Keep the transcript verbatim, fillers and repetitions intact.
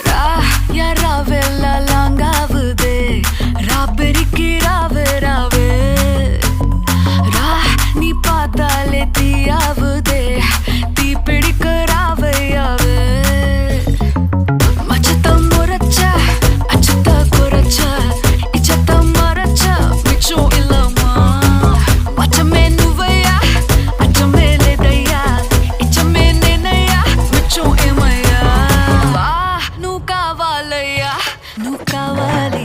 Ra, ya rave la langa vude, ra beriki rave rave. Ra, ni padale ti avude, ti pedik rave ave. Machata moracha, achata koracha, ichata maracha, micho ilama. Macha menu vaya, acha mele daya, icha mene naya, micho emaya. Ba, nu kavalaya, nu kavalaya.